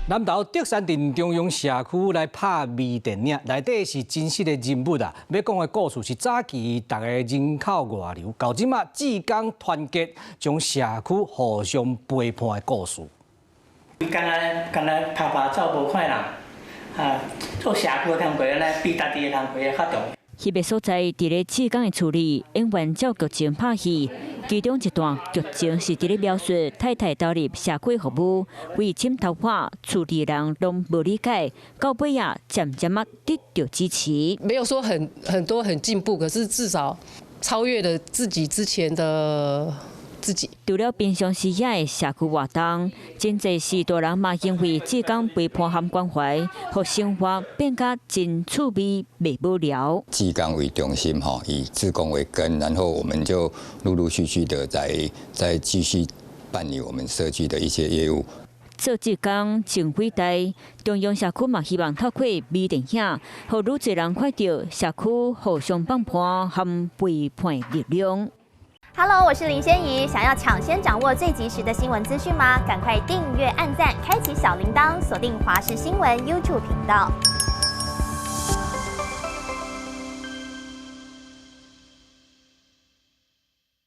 南投竹山鎮中央社區來拍微電影，內底是真實的人物啊！欲講的故事是早期逐个人口外流，到這馬志工團結，將社區互相陪伴的故事。敢若敢若拍拍照無看人，啊，做社區的工課呢，比家己的工課較重要。彼个所在佇咧志工的厝裡，演員照劇情拍戲，其中一段劇情是佇咧描述太太投入社區服務，為剪頭髮，厝裡人攏無理解，到尾仔漸漸仔得著支持。沒有說很多很進步，可是至少超越了自己之前的自己。除了平常時的社區活動，真濟序大人嘛因為志工陪伴和關懷，予生活變甲真趣味，袂無聊。志工為中心，哈，以志工為根，然後我們就陸陸續續的在繼續辦理我們社區的一些業務。做志工真偉大，中央社區嘛希望透過微電影，予愈濟人看著社區互相幫伴和陪伴力量。 Hello，我是林仙怡。想要搶先掌握最及時的新聞資訊嗎？趕快訂閱、按讚、開啟小鈴鐺，鎖定華視新聞 YouTube 頻道。